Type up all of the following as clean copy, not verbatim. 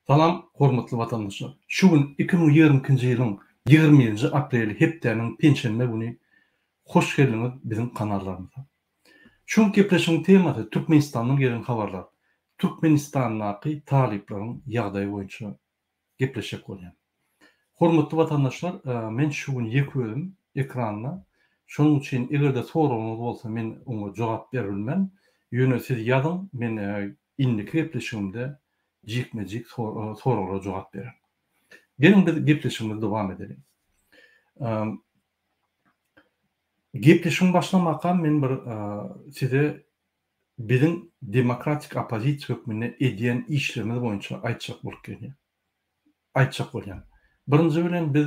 Salam hormatly watandaşlar! Şu gün 2022-nji ýylyň 21-nji apreli hepdäniň penşenbe güni hoş geldiňiz biziň kanallarymyza. Şu günki gepleşigiň temasy Türkmenistandan gelen habarlar, Türkmenistandaky talyplaryň ýagdaýy boýunça gepleşjek bolýan. Hormatly watandaşlar men şu gün ýeke özüm ekranda şonuň üçin egerde soragyňyz bolsa men oňa jogap beribilmen ýöne siz ýazyň men indiki gepleşigimde jikme-jik soraglara jogap bererin. Geliň biz gepleşigimizi dowam edeliň. Gepleşigiň başlamakam men bir size biziň demokratik oppozisiýa hökmünde edýän işlerimiz boýunça aýtjak bolup gelýän. Aýtjak bolýan. Birinji bilen biz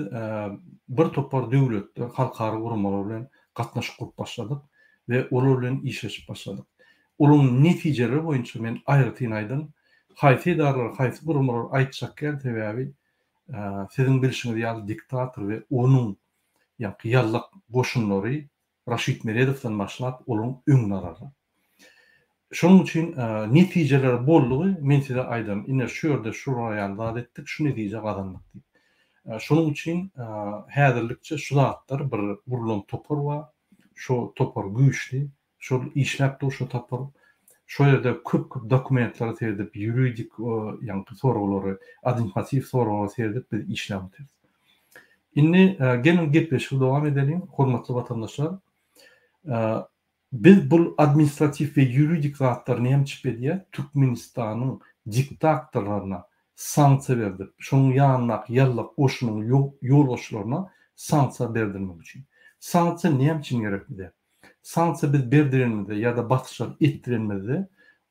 bir topar döwletler, halkara guramalar bilen gatnaşyk gurup başladyk we olar bilen işleşip başladyk. Olaryň netijeleri boýunça men aýratyn aýdan, haýsy edaralar, haýsy guramalar aýtjak däl, sebäbi siziň bilşiňiz ýaly diktator we onuň ýaňky ýallak goşunlary Raşid Meredowdan başlap olaryň öňüni alarlar. Şonuň üçin netijeleri boldugy men size aýdaryn, ine şu ýerde şular ýaly zat etdik, şu netije gazandyk diýip. Şonuň üçin häzirlikçe şu zatlar bir gurlan topar bar, şo topar güýçli, şol işläp dur şo topar. Şo ýerde köp-köp dokumentlere seredip, ýuridik ýaňky soraglary, administratiw soraglara seredip biz işläp otyrys. Indi geliň gepleşigi dowam edeliň, hormatly watandaşlar. Biz bul administratiw we ýuridik zatlary näme üçip edýäs? Türkmenistanyň diktaktorlaryna sanksiýa berdirip, şonuň ýanyndaky ýallak goşunyň ýolbaşçylaryna sanksiýa berdirmek üçin. Sanksiýa näme üçin gerek bize? Sanksiýa biz berdirenimizde ýa-da basyşlar etdirenimizde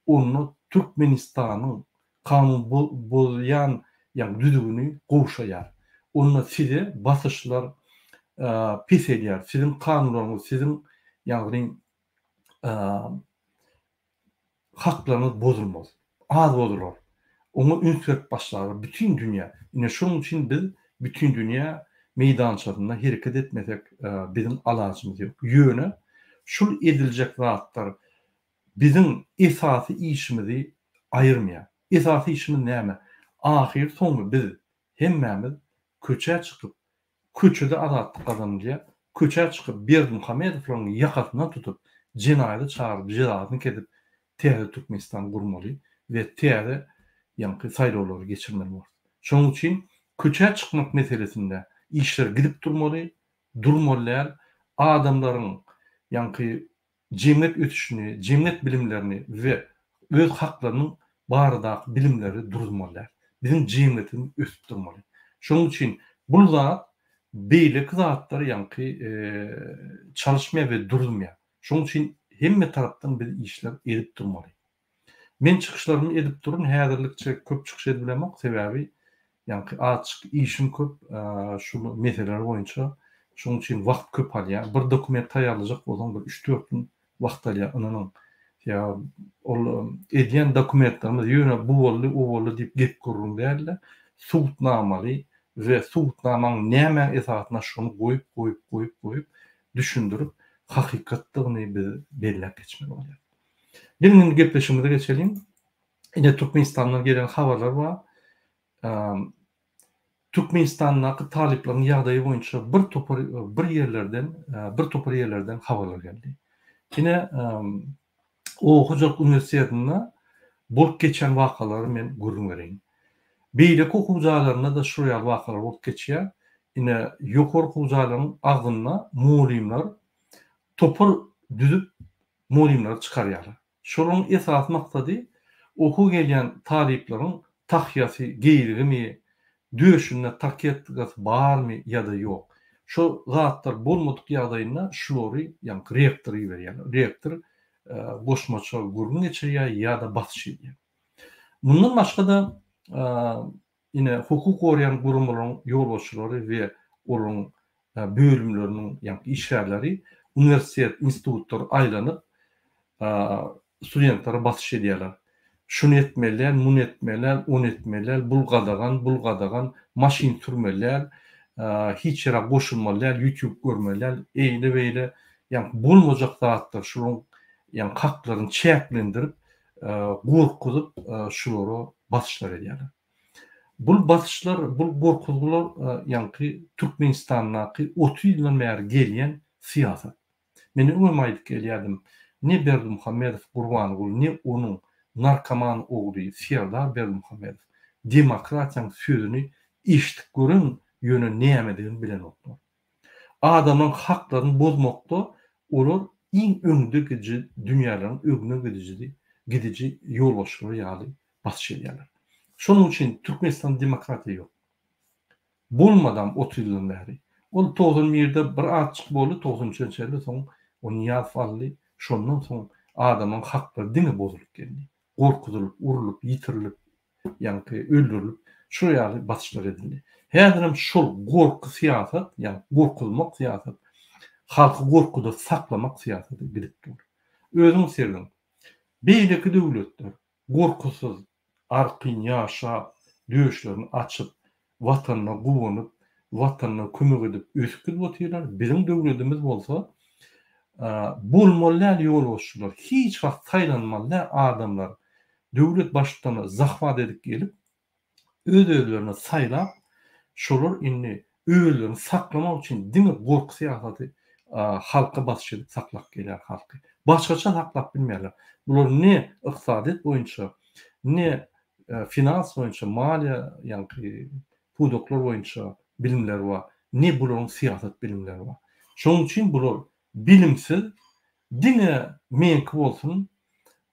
onda Türkmenistanyň kanun bozýan ýagny düzgüni gowşaýar. Onda size basyşlar peselýär. Siziň kanunlaryňyz, siziň ýagny haklaryňyz bozulmaz. Az bozular. Oňa üns berip başlarlar bütin dünýä. Ine şonuň üçin biz bütin dünýä meýdançasynda hereket etmesek biziň alajymyz ýok. Ýöne şul ediljek zatlar biziň esasy işimizi aýyrmaýar. Esasy işimiz näme? Ahyry soňy biz hemmämiz köçä çykyp, köçede azatlyk gazanylýar, köçä çykyp Berdimuhamedowlaryň ýakasyndan tutup, jenaýata çagyryp, jezasyny kesip, täze Türkmenistany gurmaly we täze ýaňky saýlawlary geçirmeli bolarys. Şonuň üçin köçä çykmak meselesinde işler gidip durmaly, durmaly däl, adamlaryň ýaňky jemgyýet ösüşini, jemgyýet bilimlerini we öz haklarynyň baradaky bilimleri duruzmaly däl. Biziň jemgyýetimiz ösüp durmaly. Şonuň üçin bul zat beýleki zatlar ýaňky çalyşmaýar we duruzmaýar. Şonuň üçin hemme tarapdan biz işler edip durmaly. Men çykyşlarymy edip durun, häzirlikçe köp çykyş edip bilemok, sebäbi ýaňky azjyk işim köp şu meseleler boýunça, şonuň üçin wagt köp alýar. Bir dokument taýýarlajak bolsaň bir üç-dört gün wagt alýar, ynanyň. Sebäbi ol edýän dokumentlerimiz ýöne bu boldy, o boldy diýip gep-gürrüň däl-de, subutnamaly we subutnamaň nämäň esasynda şony goýup, goýup, goýup, goýup düşündirip, hakykatdygyny biz belläp geçmeli bolýar. Geliň indi gepleşigimize geçeliň. Ine Türkmenistandan gelen habarlar bar. Türkmenistandaky talyplaryň ýagdaýy boýunça bir topar bir ýerlerden bir topar ýerlerden habarlar geldi. Ine Oba hojalyk uniwersitetinde bolup geçen wakalary men gürrüň bereýin. Beýleki okuw jaýlarynda-da şular ýaly wakalar bolup geçýär. Ine ýokary okuw jaýlaryň agzynda mugallymlar topar düzüp mugallymlary çykarýarlar. Şolaryň esasy maksady okuwa gelýän talyplaryň tahýasy geýilgimi, döşünde taketkasy barmy ýa-da ýok. Şo zatlar bolmadyk ýagdaýynda şulary ýaňky rektora iberýärler. Rektor goşmaça gürrüň geçirýär ýa-da basyş edýär. Mundan başga-da Ine, hukuk goraýan guramalaryň ýolbaşçylary we olaryň bölümleriniň ýagny işgärleri uniwersitet, institutlara aýlanyp, studentlere basyş edýärler. Şuny etmeli däl, muny etmeli däl, ony etmeli däl, bul gadagan, bul gadagan, maşyn sürmeli däl, hiç ýere goşulmaly däl, ýutub görmeli däl, eýle-beýle, ýagny bolmajak zatlar, şularyň ýagny haklaryny çäklendirip, gorkuzyp şulara basyşlar edýärler. Bul basyşlar, bul gorkuzgylar ýaňky Türkmenistandaky 30 ýyldan bäri gelýän syýasat. Men öňem aýdyp gelýärdim, ne Berdimuhamedow Gurbanguly, ne onuň narkoman ogly Serdar Berdimuhamedow demokratiýaň sözüni eşidip gören, ýöne nämedigini bilenoklar. Adamlaryň haklaryny bozmakda olar iň öňde gidiji dünýäleriň öňde gidijidi gidiji ýolbaşçylary ýaly basyş edýärler. Şonuň üçin Türkmenistanda demokratiýa ýok. Bolmadam 30 ýyldan bäri. Ol 91-de bir azjyk boldy, 93-e çenli soň ony Nyýazow aldy. Şondan soň adamlaryň haklary diňe bozulyp geldi. Gorkuzylyp, urlup, ýitirilip, ýaňky öldürilip, şol ýaly basyşlar edildi. Häzirem şol gorky syýasat, ýagny gorkuzmak syýasat, halky gorkuda saklamak syýasaty gidip dur. Özüňiz serediň, beýleki döwletler gorkusyz, arkaýyn ýaşap, döşlerini açyp, Watanyna guwanyp, Watanyna kömek edip ösüp gidip otyrlar. Biziň döwletimiz bolsa bolmaly däl ýolbaşçylar, hiç wagt saýlanmaly däl adamlar döwlet baştutany zahwat edip gelip, öz-özlerini saýlap, şolar indi özlerini saklamak üçin diňe gorky syýasaty halka basyş edip saklap gelýär halky. Başgaça saklap bilmeýärler. Bular ne ykdysadyýet boýunça, ne finans boýunça, maliýe ýaňky pudaklar boýunça bilimleri bar, ne bularyň syýasat bilimleri bar. Şonuň üçin bular bilimsiz, diňe meňki bolsun,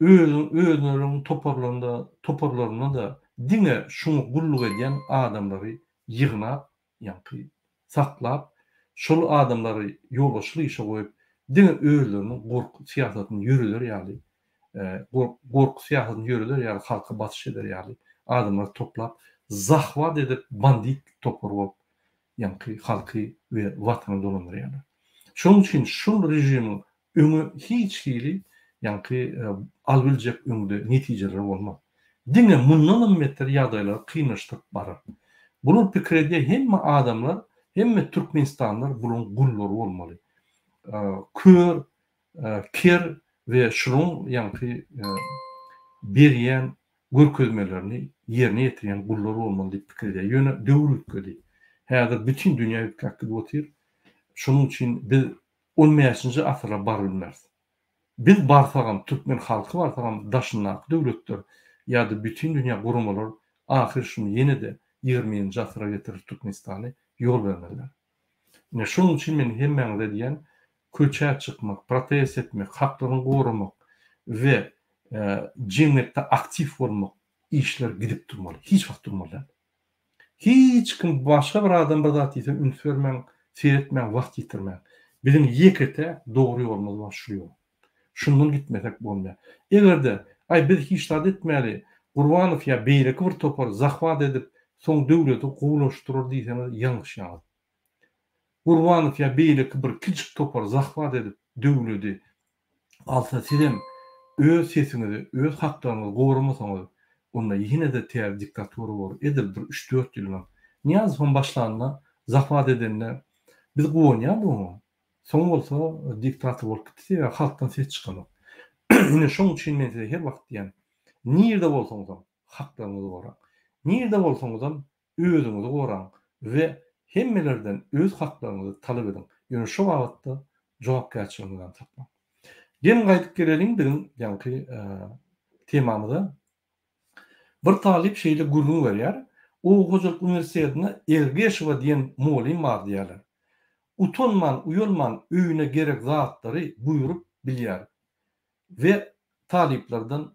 özüň özleriniň toparlarynda toparlarynda-da diňe şuňa gulluk edýän adamlary ýygnap, ýaňky saklap, şol adamlary ýolbaşçylyk işe goýup, diňe özleriniň gorky syýasatyny ýöreder ýaly, gorky syýasatyny ýöreder ýaly, halka basyş eder ýaly adamlary toplap, zahwat edip, bandit topary bolup, ýaňky halky we watany dolandyrýarlar. Şonuň üçin şol režimiň Öňe hiç hili ýaňky alybiljek öňde netijeleri bolmaz. Diňe mundanam beter ýagdaýlary kynlaşdyryp barar. Bular pikir edýär hemme adamlar, hemme türkmenistanlylar bularyň gullary bolmaly. Kör, ker we şularyň ýaňky berýän görkezmelerini ýerine ýetirýän gullar bolmaly diýip pikir edýär. Ýöne döwür üýtgedi. Häzir bütin dünýä üýtgäp gidip otyr. Şonuň üçin biz On bäşinji asyra barybilmeris. Biz barsagam, türkmen halky barsagam daşyndaky döwletler ýa-da bütin dünýä guramalar ahyr şuny ýene-de ýigriminji asyra getirir Türkmenistany ýol bermezler. Ine şonuň üçin men hemmäňize diýýän köçä çykmak, protest etmek, haklaryňy goramak we jemgyýetde aktiw bolmak işler gidip durmaly. Hiç wagt durmaly däl. Hiç kim başga bir adam bir zat diýse üns bermäň, seretmäň, wagt ýitirmäň. Biziň ýeke-täk dogry ýolumyz bar şu ýol. Şundan gitmesek bolmaýar. Eger-de, aý biz hiç zat etmäli, Gurbanow ýa beýleki bir topar zahwat edip, soň döwleti gowulaşdyrar diýseňiz ýalňyşýaňyz. Gurbanow ýa beýleki bir kiçijik topar zahwat edip döwledi alsa sizem öz sesiňizi, öz haklaryňyzy goramasaňyz, onda ýene-de täze diktatura bolar, edil bir üç-dört ýyldan. Nyýazowam başlanda, zahwat edende biz guwanýardyk oňa. Soň bolsa diktator bolup gitdi, sebäbi halkdan ses çykanok. Ine şoň üçin men size her wagt diýýän, nirde bolsaňyzam haklaryňyzy goraň. Nirde bolsaňyzam Özüňizi goraň we hemmelerden öz haklaryňyzy talap ediň. Ýöne şo babatda jogapkärçiligiňizem saklaň. Geliň gaýdyp geleliň biziň ýaňky temamyza. Bir talyp şeýle gürrüň berýär, Oba hojalyk uniwersitetinde Ergeşowa diýen mugallym bar diýýärler. Utanman, uýalman öýüne gerek zatlary buýrup bilýär we talyplardan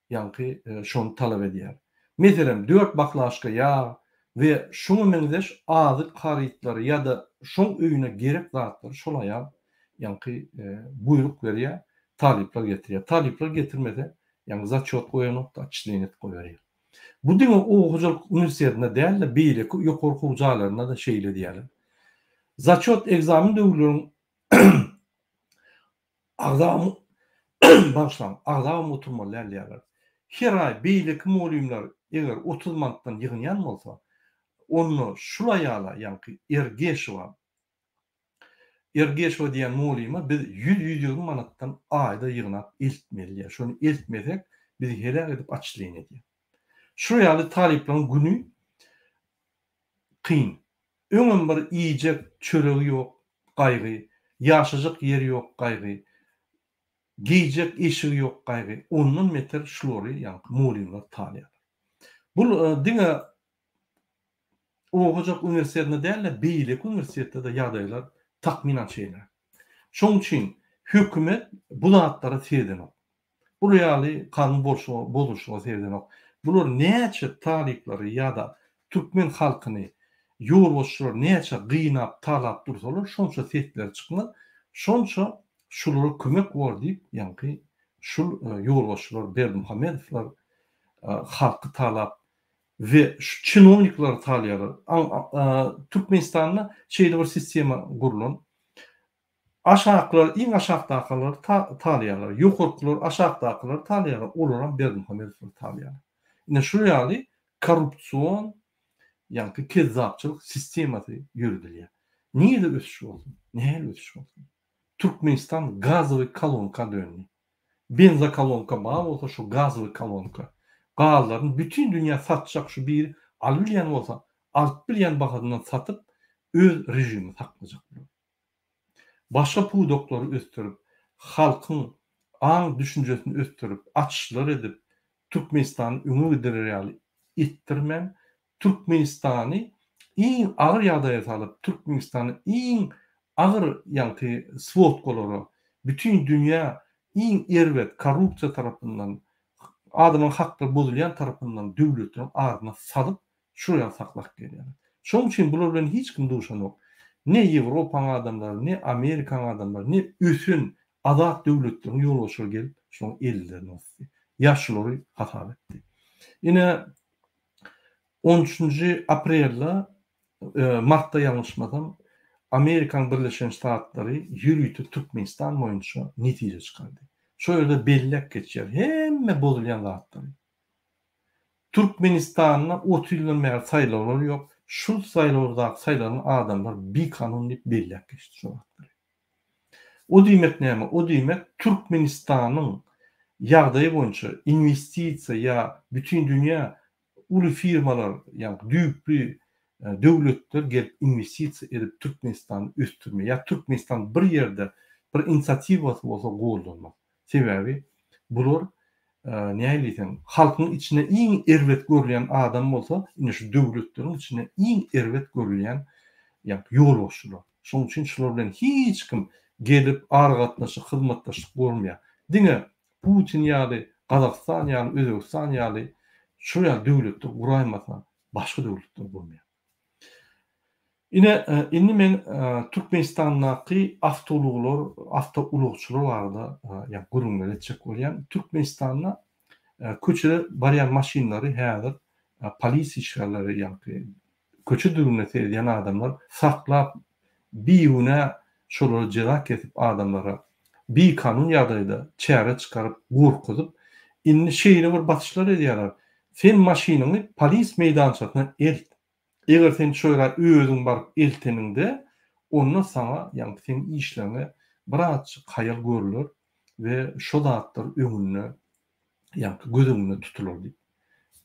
ýaňky şony talap edýär. Meselem, dört baklaşka ýag we şuňa meňzeş azyk harytlary ýa-da şoň öýüne gerek zatlary şol aýal ýaňky buýruk berýär, talyplar getirýär. Talyplar getirmese, ýaňky zaçýot goýanok-da, otçisleniýe edip goýberýär. Bu diňe oba hojalyk uniwersitetinde däl-de, beýleki ýokary okuw jaýlarynda-da şeýle diýýärler. Zaçýot ekzamen döwürleriň Agzabam, bagyşlaň, agzabam oturmaly däl diýýärler. Her aý beýleki mugallymlar eger 30 manatdan ýygnaýan bolsa, onda şul aýala, ýaňky Ergeşowa, Ergeşowa diýen mugallyma biz ýüz-ýüz ýigrimi manatdan aýda ýygnap eltmeli diýýär. Şony eltmesek, bizi heläk edip otçisleniýe edýär. Şul ýaly talyplaryň güni. kyn. Öňem bir iýjek çöregi ýok, gaýgy, ýaşajak ýeri ýok, gaýgy, geýjek eşigi ýok, gaýgy. Ondan beter şulary ýaňky mugallymlar talaýarlar. Bul diňe Owhajak uniwersitetinde däl-de, beýleki uniwersitetde-de ýagdaýlar takmynan şeýle. Şonuň üçin hökümet bu zatlara seredenok. Bular ýaly kanun bozulşyga seredenok. Bular näçe talyplary ýa-da türkmen halkyny ýolbaşçylar näçe gynap, talap dursalar, şonça sesleri çykmaz, şonça şulara kömek bor diýip, ýaňky şul ýolbaşçylar Berdimuhamedowlar halky talap we şu çinownikleri talýarlar. Türkmenistanda şeýle bir sistema gurlan. Aşaklar, iň aşakdakylary talaýarlar, ýokarkylar aşakdakylary talaýarlar, olaram Berdimuhamedowlary talaýarlar. Ine şu ýaly korrupsion, ýaňky kezzapçylyk sistemasy ýöredilýär. Nirede ösüş bolsun? Nähili ösüş bolsun? Türkmenistan gazowy kolonka döndi. Benzokolonka bar bolsa şu gazowy kolonka. Gazlaryny bütin dünýä satjak şu biri alybilýän bolsa, alyp bilýän bahasyndan satyp öz režimini saklajak bular. Başga pudaklary ösdürip, halkyň aň-düşünjesini ösdürip, açyşlar edip, Türkmenistany öňe gidirer ýaly etdirmän, Türkmenistany iň agyr ýagdaýa salyp, Türkmenistany iň agyr ýaňky swodkalara, bütin dünýä iň erbet korrupsiýa tarapyndan, adamyň haklary bozulýan tarapyndan döwletleriň adyna salyp, Şol ýaly saklap gelýärler. Şonuň üçin bular bilen hiç kim duşanok. Ne Ýewropaň adamlary, ne Amerikaň adamlary, ne ösen azat döwletleriň ýolbaşçylary gelip şolaryň ellerini basdy. Ýa şulary hasap etdi. Ine, on üçünji aprelde, martda ýalňyşmasam, Amerikaň Birleşen Ştatlary ýörite Türkmenistan boýunça netije çykardy. Şo ýerde belläp geçýär hemme bozulýan zatlary. Türkmenistanda 30 ýyldan bäri saýlawlar ýok. Şul saýlawdaky saýlanan adamlar bikanun diýip belläp geçdi şo zatlary. O diýmek näme? O diýmek Türkmenistanyň ýagdaýy boýunça inwestisiýa ýa bütin dünýä uly firmalar ýa düýpli döwletler gelip inwestisiýa edip Türkmenistany ösdürme ýa Türkmenistan bir ýerde bir inisiatiwasy bolsa goldanmaz. Sebäbi bular nähili diýseň, halkyň içinde iň erbet görülýän adam bolsa, ine şu döwletleriň içinde iň erbet görülýän ýa ýolbaşçylar. Şonuň üçin şular bilen hiç kim gelip aragatnaşyk, hyzmatdaşlyk gurmaýar. Diňe Putin ýaly, Gazagystan ýaly, Özbegistan ýaly şu ýaly döwletler guraýmasa, başga döwletler gurmaýar. Ine, indi men Türkmenistandaky awtoulaglar, awtoulagçylar barada ýa gürrüňler etjek bolýan. Türkmenistanda köçede barýan maşynlary häzir polisiýa işgärleri, ýagny köçe düzgünine seredýän adamlar saklap, bigünä şolara jeza kesip adamlara bikanun ýagdaýda çäre çykaryp, gorkuzyp, indi şeýle bir basyşlar edýärler, sen maşynyňy polis meýdançasyna elt, Eger sen şo ýere özüň baryp elteniňde, onda saňa, ýagny seň işleriňe birazjyk haýal görler we şo zatlar öňünde, ýagny göz öňünde tutular diýip.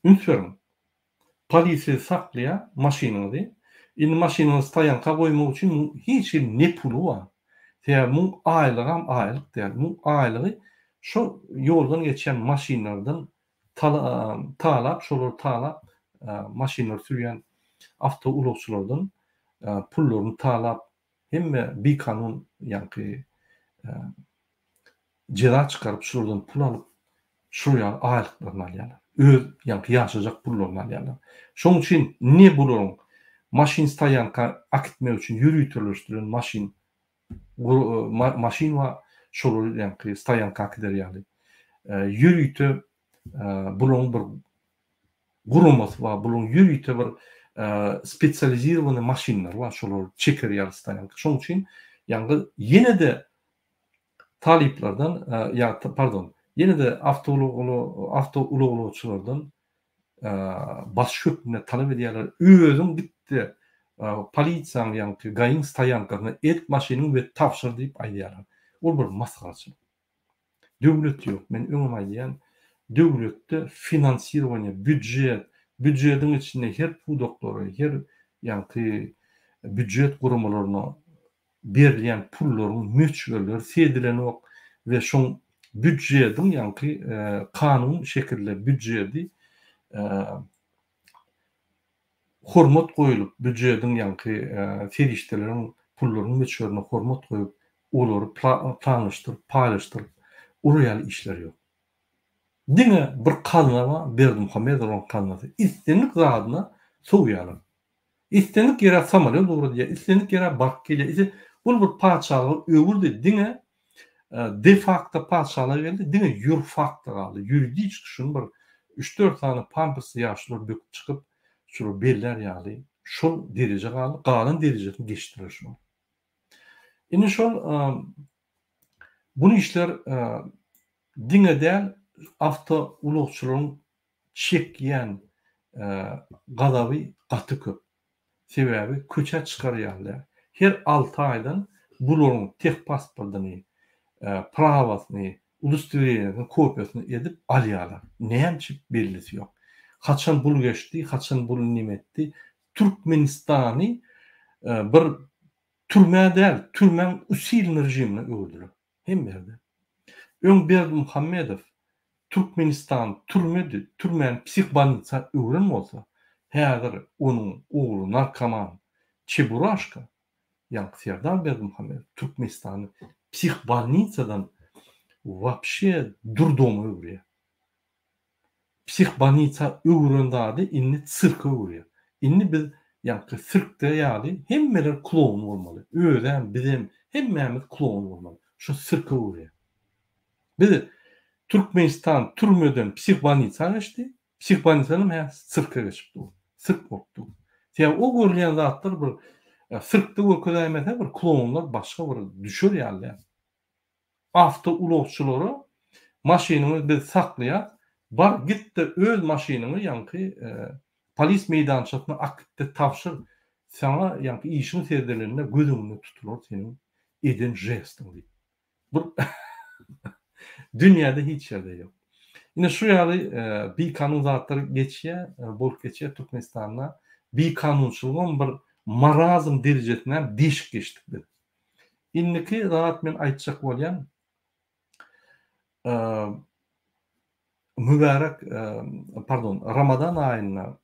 Üns beriň. Polisiýa saklaýar maşynyňyzy. Indi maşynyňyzy stoýanka goýmak üçin muň hiç hili ne puly bar. Sebäbi muň aýlygam aýlyk däl. Muň aýlygy şo ýoldan geçýän maşynlardan talap, şolary talap, maşynlary sürýän awtoulagçylardan pullaryny talap, hemme bikanun ýaňky jeza çykaryp, şulardan pul alyp, şol ýaly aýlyklaryny alýarlar. Öz ýaňky ýaşajak pullaryny alýarlar. Şonuň üçin ne bularyň maşyn stoýanka akitmek üçin ýöriteleşdirilen maşyn maşyn bar, şolary ýaňky stoýanka äkider ýaly. Ýörite bularyň bir guramasy bar, bularyň ýörite bir spesializirowanyý maşynlary bar, şolary çeker ýaly stoýanka. Şonuň üçin ýaňky ýene-de talyplardan, ýa pardon, ýene-de awtoulagçylardan basyş hökmünde talap edýärler, özüň git-de polisiýaň ýaňky GAI-iň stoýankasyna elt maşynyňy we tabşyr diýip aýdýarlar. Ol bir masgaraçylyk. Döwlet ýok. Men öňem aýdýan, döwletde finansirowaniýe, býudjet, býudjetiň içinde her pudaklary, her. ýaňky býujet guramalaryna berilýän pullaryň möçberleri sedilenok we şoň býudjediň ýaňky kanun şekilde býudjedi hormat goýulyp býudjediň ýaňky serişdeleriň pullaryň möçberine hormat goýup olary planlaşdyryp paýlaşdyryp olar ýaly işler ýok. Diňe bir gazna bar Berdimuhamedowyň gaznasy islendik zadyna sowýarlar. Islendik ýere samolýot ugradýar, islendik ýere baryp gelýär. Ise bul bir patyşalyga öwürdi, diňe de fakto patyşalyga geldi, diňe ýur fakto galdy. Ýuridiçki şuny bir üç-dört sany pampersli ýaşulular böküp çykyp, şular bellär ýaly şol dereje galdy, galan derejesini geçdiler şular. Indi şol bu işler diňe däl awtoulagçylaryň çekýän gazaby gaty köp. Sebäbi köçä çykar ýaly däl. Her alty aýdan bularyň tehpasportyny, prawasyny, udostowreniýasyny kopiýasyny edip alýarlar. Näme üçin bellisi ýok. Haçan bul geçdi, haçan bul neme etdi. Türkmenistany bir türmä däl, türmäň usilnyý režimine öwürdiler. Hemme ýerde. Öň Berdimuhamedow Türkmenistan türmedi, türmäni psihbolnitsa öwren bolsa, häzir onuň ogly narkoman Çeburaşka, ýaňky Serdar Berdimuhamedow Türkmenistany psihbolnitsadan wapşe durdoma öwürýär. Psihbolnitsa öwüren zady indi sirke öwürýär. Indi biz ýaňky sirkde ýaly hemmeler kloun bolmaly. Özem, bizem, hemmämiz kloun bolmaly. Şu sirke öwürýär. Biz Türkmenistan türmeden psihbolnitsa geçdi. Psihbolnitsadan hem sirke geçip dur. Sirk bolup dur. Sebäbi o görülýän zatlar bir sirkde görkezäýmese bir klounlar başga bir düşer ýaly däl. Awtoulagçylara maşynyňy biz saklaýas, bar git-de öz maşynyňy ýaňky polis meýdançasyna akit-de tabşyr, saňa ýaňky işiň serdelende göz öňünde tutular seniň eden žestiň diýip. Bir dünýäde hiç ýerde ýok. Ine şu ýaly bikanun zatlar geçýär, bolup geçýär Türkmenistanda. Bikanunçylygam bir marazm derejesine deşip geçdik biz. Indiki zat men aýtjak bolýan mübärek pardon Ramazan aýynda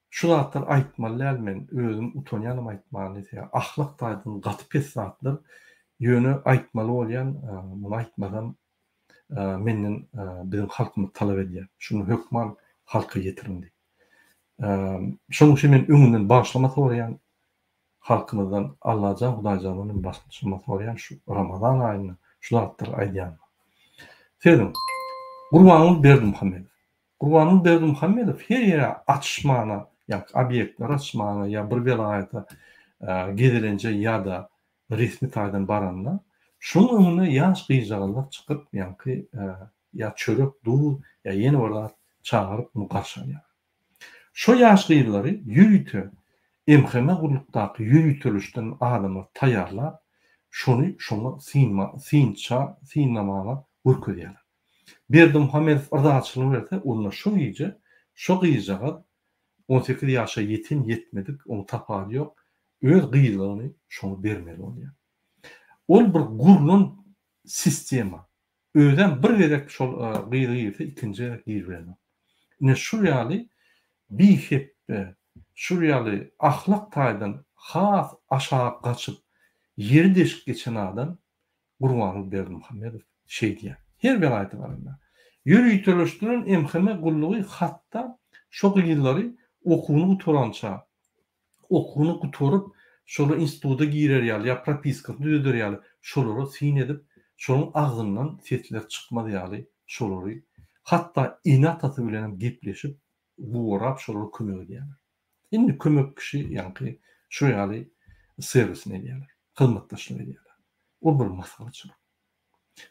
şu zatlary aýtmaly däl men özüm utanýanam aýtmany sebäbi ahlak taýdan gaty pes zatlar ýöne aýtmaly bolýan muny aýtmasam menden biziň halkymyz talap edýär şuny hökman halka ýetiriň diýip şonuň üçin men öňünden bagyşlama soraýan Halkymyzdan Allajan Hudaýjandan hem başyma soraýan şu Ramazan aýynda şu zatlary aýdýanyma. Serediň, Gurbanguly Berdimuhamedow. Gurbanguly Berdimuhamedow her ýere açyşmana, ýa obýektleri açmana ýa bir welaýata gezelenje ýa-da resmi taýdan baranda, şonuň öňüne ýaş gyzjagazlar çykyp, ýaňky ýa çörek, duz, ýa ýene bir zat çagyryp, muny garşy alýar. Şo ýaş gyzlary ýörite MHM gullukdaky ýöriteleşden adamlar taýýarlap, şony şoňa synma, synça, synlamaga görkezýärler. Berdimuhamedow yrzaçylygyny berse, onda şo gije şo gyzjagaz 18 ýaşa ýeten, ýetmedik, oň tapawudy ýok, öz gyzlygyny şoňa bermeli bolýar. Ol bir gurlan sistema. Özem bir gezek şol gyz girse ikinji gezek giribilenok. Ine şul ýaly bihepbe, şul ýaly ahlak taýdan has aşak gaçyp ýeri deşip geçen adam Gurbanguly Berdimuhamedow şeýdýär. Her welaýata baranda. Ýöriteleşdirilen MHM gullugy hatda şo gyzlary okuwyny gutarança okuwyny gutaryp, şolar instituta girer ýaly ýa propiskasyny düzeder ýaly şolara syn edip, şolaryň agzyndan sesler çykmaz ýaly şolary hatda ene-atasy bilenem gepleşip, gorap şolara kömek edýärler. Indi kömek kişi ýaňky şu ýaly serwisini edýärler, hyzmatdaşlyk edýärler. Ol bir masgaraçylyk.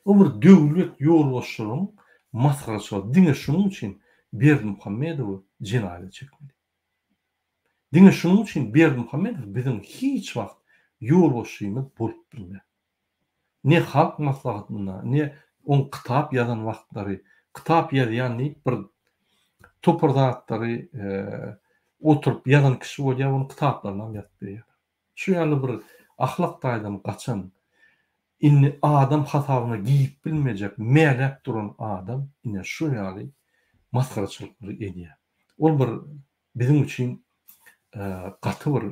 O bir döwlet ýolbaşçylygyň masgaraçylygy. Diňe şunuň üçin Berdimuhamedowy jenaýata çekmeli. Diňe şunuň üçin Berdimuhamedow biziň hiç wagt ýolbaşçymyz bolup bilmez. Ne Halk Maslahatynda, ne oň kitap ýazan wagtlary, kitap ýazýan diýip bir topar zatlary. Oturyp ýazan kişi bolýar, ony kitaplarynam ýazyp berýärler. Şu ýaly bir ahlak taýdan gaçan, indi adam hasabyna girip bilmejek, mäläp duran adam ine şu ýaly masgaraçylyklary edýär. Ol bir biziň üçin gaty bir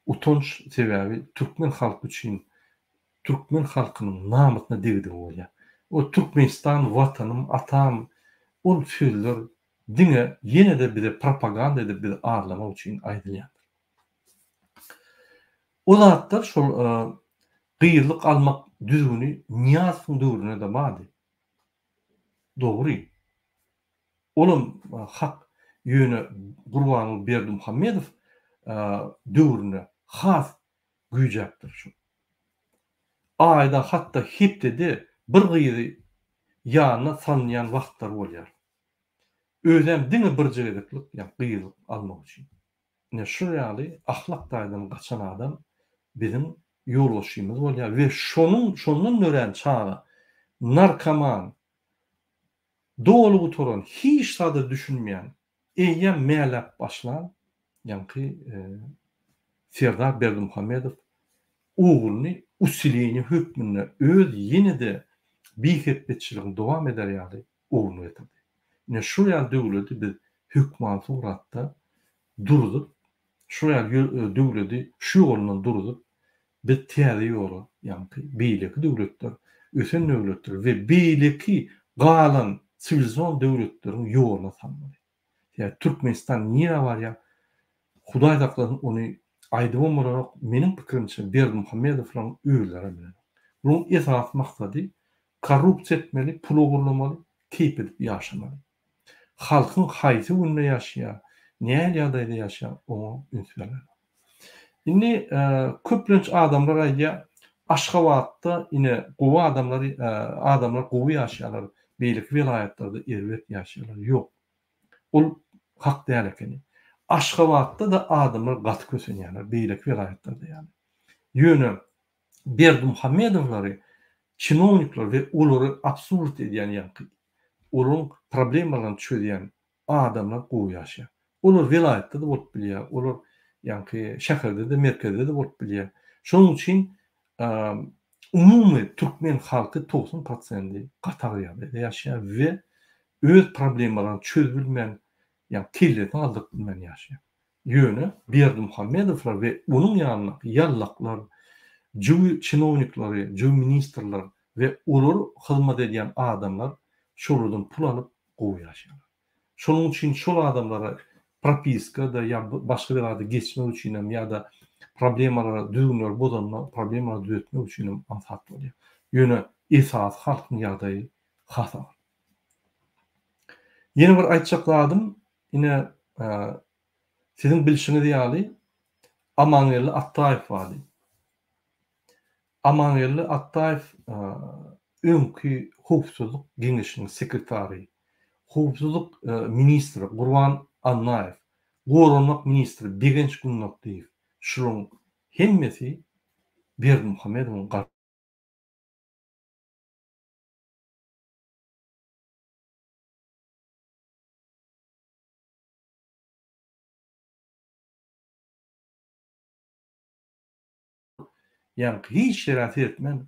utanç, sebäbi türkmen halky üçin türkmen halkynyň namysyna degdigi bolýar. O Türkmenistan watanym, atam ol sözler diňe ýene-de bize propaganda edip bizi arlamak üçin aýdylýandyr. O zatlar şol gyzlyk almak düzgüni Nyýazowyň döwründe-de bardy. Dogry. Olam hak. Ýöne Gurbanguly Berdimuhamedow döwründe has güýjäpdir şu. Aýda hatda hepdede bir gyzy ýanyna salynýan wagtlary bolýar. Özem diňe birje gezeklik ýa gyzlyk almak üçin. Ine şu ýaly ahlak taýdan gaçan adam biziň ýolbaşçymyz bolýar we şonuň şondan dörän çaga narkoman, doly gutaran, hiç zada düşünmeýän, eýýäm mäläp başlan ýaňky Serdar Berdimuhamedow ogluny usileniýe hökmünde öz ýene-de bihepbeçiligini dowam eder ýaly ogluny getirdi. Ine şul ýaly döwledi biz hökman suratda durzup, şul ýaly döwledi şu ýolundan durzup, biz täze ýola, ýaňky beýleki döwletler, ösen döwletler we beýleki galan siwilizon döwletleriň ýoluna salmaly. Sebäbi Türkmenistan nirä barýar, Hudaý saklasyn ony aýdybam bolanok, meniň pikirimçe Berdimuhamedowlaryň özlerem bilenok. Bularyň esasy maksady korrupsiýa etmeli, pul ogurlamaly, keýp edip ýaşamaly. Halkyň haýsy günde ýaşaýar, nähili ýagdaýda ýaşaýar oňa üns berlenok. Indi köplenç adamlar aýdýar, Aşgabatda ine gowy adamlar adamlar gowy ýaşaýarlar, beýleki welaýatlarda erbet ýaşaýarlar. Ýok. Ol hak däl ekeni. Aşgabatda-da adamlar gaty kösenýärler, beýleki welaýatlarda ýaly. Ýöne Berdimuhamedowlary çinownikler we olary obslužit edýän ýaňky olaryň problemalaryny çözýän adamlar gowy ýaşaýar. Olar welaýatda-da bolup bilýär, olar ýaňky şäherde-de, merkezde-de bolup bilýär. Şonuň üçin umumy türkmen halky 90 prosendi gaty agyr ýagdaýda ýaşaýar we öz problemalaryny çözüp bilmän, ýagny kellesini galdyryp bilmän ýaşaýar. Ýöne Berdimuhamedowlar we onuň ýanyndaky ýallaklar, jüwi çinownikleri, jüwi ministrler we olar hyzmat edýän adamlar şolardan pul alyp gowy ýaşaýarlar. Şonuň üçin şol adamlara propiska-da ýa başga bir zada geçmek üçinem ýa-da problemalara düzgünleri bozanda problemalary düzetmek üçinem aňsat bolýar. Ýöne esasy halkyň ýagdaýy has agyr. Ýene bir aýtjak zadym Ine, siziň bilşiňiz ýaly, Amangeldi Atdaýew bardy. Amangeldi Atdaýew öňki Howpsuzlyk geňeşiniň sekretary, howpsuzlyk ministri Gurban Annaýew, goranmak ministri Begenç Gündogdyýew, şularyň hemmesi Berdimuhamedowyň Ýaňky hiç ýere seretmän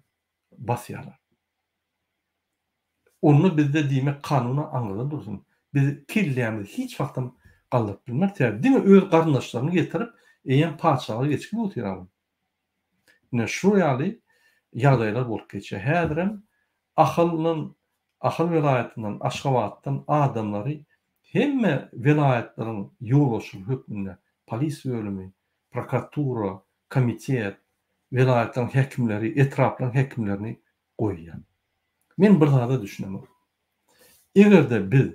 basýarlar. Onda bizde diýmek kanuna aňyrda dursun. Biz kellämizi hiç wagtam galdyryp bilmeris. Sebäbi diňe öz garyndaşlaryny getirip eýýäm patyşalyga geçip otyr adam. Ine şu ýaly ýagdaýlar bolup geçýär. Häzirem Ahaldan, Ahal welaýatyndan, Aşgabatdan adamlary hemme welaýatlaryň ýolbaşçylary hökmünde polis bölümi, prokuratura, komitet, welaýatlaryň häkimleri, etraplaryň häkimlerini goýýar. Men bir zada düşünemok. Eger-de biz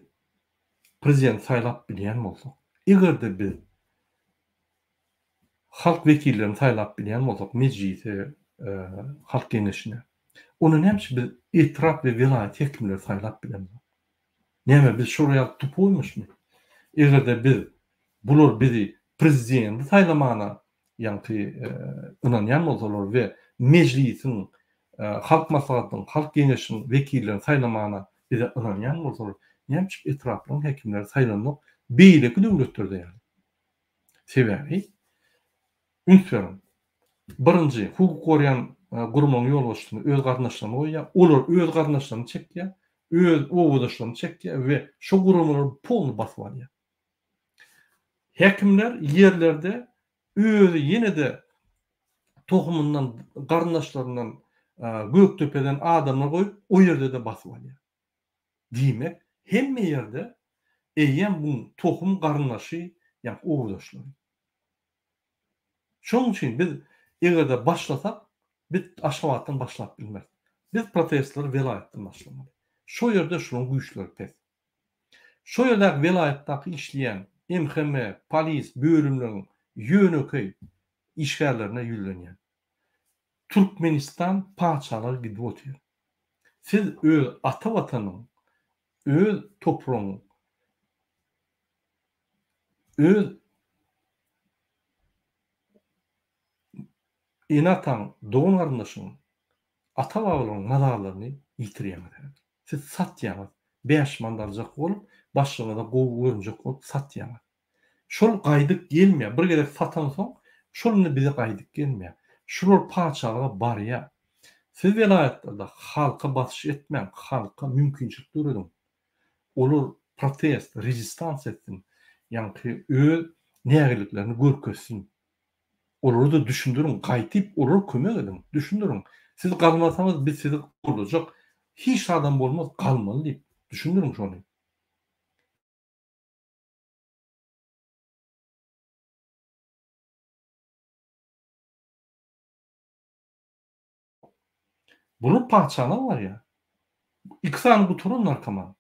prezident saýlap bilýän bolsak, eger-de biz halk wekillerini saýlap bilýän bolsak, mejlise, halk geňeşine, onda näme üçin biz etrap we welaýat häkimleri saýlap bilemzok? Näme biz şolar ýaly tupoýmyşmy? Eger-de biz bular bizi prezidenti saýlamana ýaňky ynanýan bolsalar we mejlisiň, halk maslahatynyň, halk geňeşiniň wekillerini saýlamana bize ynanýan bolsalar, näme üçin etraplaryň häkimleri saýlanok beýleki döwletlerde ýaly? Sebäbi, üns beriň, birinji, hukuk goraýan guramagyň ýolbaşçysyny öz garyndaşlaryny goýýar, olar öz garyndaşlaryny çekýär, öz obadaşlaryny çekýär we şo guramalary polny basyp alýar. Häkimler ýerlerde özi ýene-de tohumyndan, garyndaşlaryndan Gökdepeden adamlar goýup, o ýerde-de basyp alýar. Diýmek, hemme ýerde eýýäm buň tohum garyndaşy ýa ugurdaşlary. Şonuň üçin biz eger-de başlasak, biz Aşgabatdan başlap bilmeris. Biz protestleri welaýatdan başlamaly. Şo ýerde şularyň güýçleri pes. Şo ýerdäki welaýatdaky işleýän MHM, polis bölümleriň ýönekeý işgärlerine ýüzlenýän. Türkmenistan paçalar gidip otyr. Siz öz ata watanyň, öz topragyň, öz ene-ataň, dogan-garyndaşyň, ata-babalaryň mazarlaryny ýitirýäňiz häzir. Siz satýaňyz. Bäş manat aljak bolup, başlygyňyza gowy görünjek bolup satýaňyz. Şol gaýdyp gelmeýär. Bir gezek satansoň, şol indi bize gaýdyp gelmeýär. Şular patyşalyga barýar. Siz welaýatlarda halka basyş etmäň, halka mümkinçilik dörediň. Olar protest, rezistansiýa etsin, ýaňky öz nägileliklerini görkezsin. Olara-da düşündiriň, gaýtyp olara kömek ediň, düşündiriň. Siz galmasaňyz biz sizi goldajak, hiç zadam bolmaz, galmaly diýip, düşündiriň şony. Bular patyşalar barýa. Iki sany gutaran narkoman.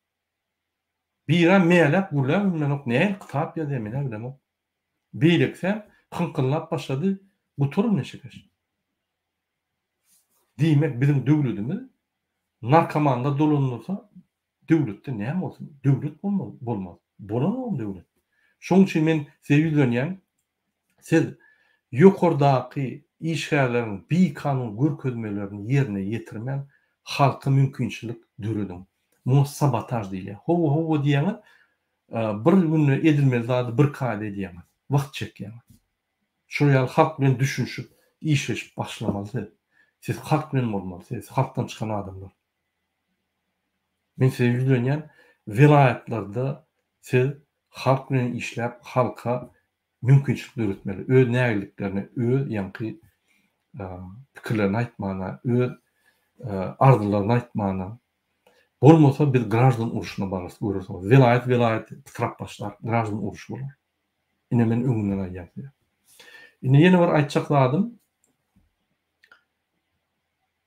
Birä mäläp gürläp bilmenok, nähili kitap ýazýar menä bilemok. Beýlekisem hyňkyllap başlady, gutaran neşekeş. Diýmek biziň döwletimiz narkomanlar dolandyrsa Döwletde näme bolsun? Döwlet bolmaz, bolmaz. Bolanogam döwlet. Şoň üçin men size ýüzlenýän, siz ýokardaky işgärleriň bikanun görkezmelerini ýerine ýetirmän, halka mümkinçilik dörediň. Muňa sabotaž diýilýär. Hawa, hawa diýýäňiz, bir günde edilmeli zady birki aýda edýäňiz. Wagt çekýäňiz. Şol ýaly halk bilen düşünişip, işleşip başlamaly siz. Siz halk bilen bolmaly, siz halkdan çykan adamlar. Men size ýüzlenýän, welaýatlarda siz halk bilen işläp, halka mümkinçilik döretmeli, öz nägileliklerini, öz ýaňky pikirlerini aýtmana, öz arzylaryny aýtmana. Bolmasa biz graždan urşuna bararys, görersiňiz. Welaýat-welaýat pytrap başlar, graždan urşy bolar. Ine men öňünden aýdýan size. Indi ýene bir aýtjak zadym,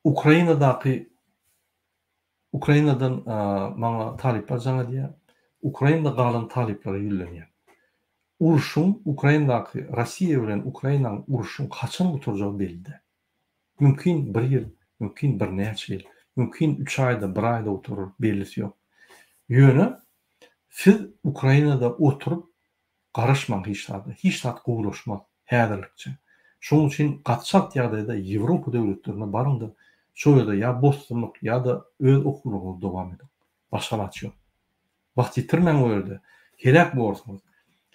Ukrainadaky Ukrainadan maňa talyplar jaň edýär. Ukrainada galan talyplara ýüzlenýän. Urşuň Ukrainadaky Russiýa bilen Ukrainanyň urşuň haçan gutarjagy belli däl. Mümkin bir ýyl, mümkin birnäçe ýyl, mümkin üç aýda, bir aýda gutarar, bellisi ýok. Ýöne siz Ukrainada oturyp Garaşmaň hiç zada. Hiç zat gowulaşmaz. Häzirlikçe. Şonuň üçin gaty çalt ýagdaýda Ýewropa döwletlerine baryň-da, şo ýerde ýa bosgunlyk, ýa-da öz okuwlaryňyzy dowam ediň. Başga alaç ýok. Wagt ýitirmäň o ýerde. Heläk borsuňyz.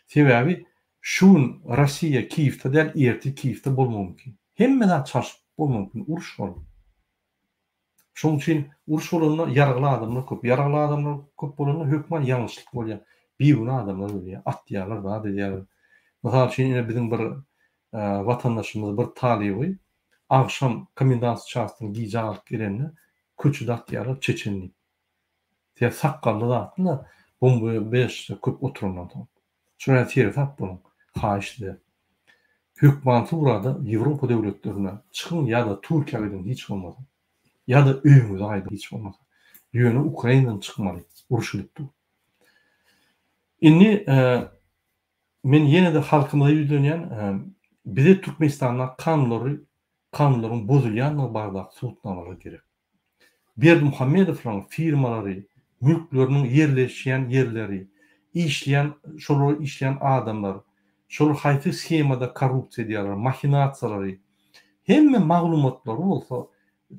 Sebäbi şu gün Rossiýa Kiýewde däl, ertir Kiýewde bolmagy mümkin. Hemme zat çalşyp bolmagy mümkin. Uruş ol. Şonuň üçin uruş bolanda ýaragly adamlar köp. Ýaragly adamlar köp bolanda hökman ýalňyşlyk bolýar. Bigünä adamlar ölýär. Atýarlar, zat edýärler. Mysal üçin ine biziň bir watandaşymyz bir talyby agşam komendantskiý çasdan gijä galyp gelende köçede atýarlar çeçen diýip. Sebäbi sakgally zatly-da bomba beşde köp oturandan soň. Şoňa seresap boluň, haýyş size. Hökman surada Ýewropa döwletlerine çykyň ýa-da Türkiýä gidiň hiç bolmasa. Ýa-da öýüňize gaýdyň hiç bolmasa. Ýöne Ukrainadan çykmaly, uruş gidip dur. Indi men ýene-de halkymyza ýüzlenýän, bize Türkmenistanda kanunlary, kanunlaryň bozulýandygy baradaky subutnamalar gerek. Berdimuhamedowlaryň firmalary, mülkleriniň ýerleşýän ýerleri, işleýän, şolara işleýän adamlar, şolar haýsy shemada korrupsiýa edýärler, mahinasiýalary, hemme maglumatlary bolsa,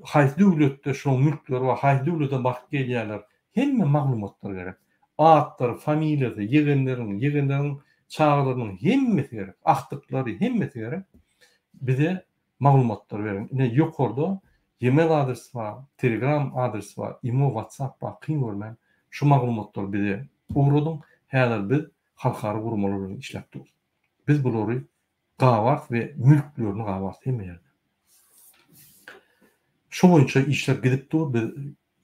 haýsy döwletde şolaryň mülkleri bar, haýsy döwlete baryp gelýärler, hemme maglumatlar gerek. Atlary, familiýasy, ýegenleriň, ýegenleriň. çagalarynyň hemmesi gerek, agtyklary hemmesi gerek. Bize maglumatlary beriň. Ine ýokarda email adresi bar, telegram adresi bar, imo, whatsapp bar, kyn görmän şu maglumatlary bize ugradyň. Häzir biz halkara guramalar bilen işläp durus. Biz bulary gabarys we mülklerini gabarys hemme ýerde. Şu boýunça işler gidip dur, biz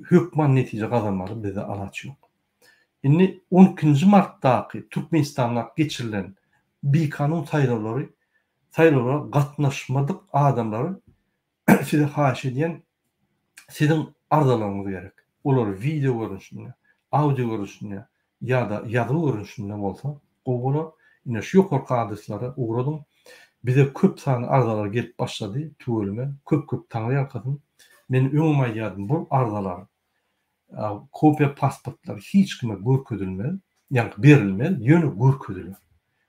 hökman netije gazanmaly, bizde alaç ýok. Indi on ikinji martdaky Türkmenistanda geçirilen bikanun saýlawlary saýlawlara gatnaşmadyk adamlary size haýyş edýän siziň arzalaryňyz gerek. Olar wideo görnüşinde, audio görnüşinde ýa-da ýazgy görnüşinde bolsa gowy bolar. Ine şu ýokarky adreslere ugradyň. Bize köp sanly arzalar gelip başlady tüweleme köp köp taňry ýalkasyn. Men öňem aýdýardym bu arzalar kopiýa pasportlar hiç kime görkezilmez, ýagny berilmez, ýöne görkeziler.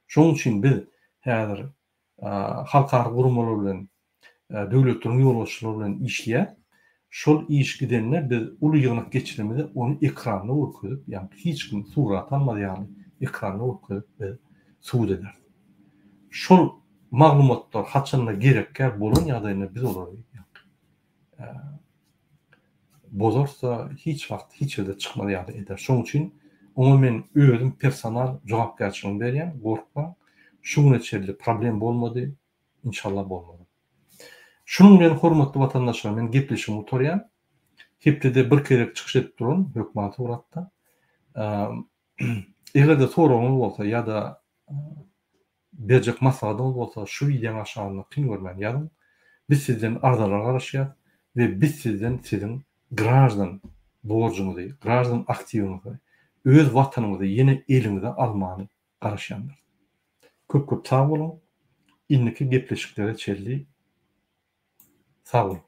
Şonuň üçin biz häzir halkara guramalar bilen, döwletleriň ýolbaşçylary bilen işleýäs. Şol iş gidende biz uly ýygnak geçirenimizde ony ekranda görkezip, ýagny hiç kim surat almaz ýaly ekranda görkezip biz subut ederis. Şol maglumatlar haçanda gerekkä bolan ýagdaýynda biz olary bozarsa hiç wagt hiç ýerde çykmaz ýaly eder. Şonuň üçin oňa men özüm personal jogapkärçiligimi berýän, gorkmaň. Şu güne çenli problem bolmady, inşallah bolmaz. Şunuň bilen hormatly watandaşlar men gepleşigimi gutarýan. Hepdede bir gezek çykyş edip duran hökman suratda. Eger-de soragyňyz bolsa ýa-da Berjek maslahatyňyz bolsa şu wideoň aşagynda kyn görmän ýazyň. Biz sizden arzalara garaşýas we biz sizden siziň graždan borjuňyzy, graždan aktiwiňizi, öz watanyňyzy ýene eliňize almany garaşýandyrys. Köp köp sag boluň. Indiki gepleşiklere çelli sag boluň.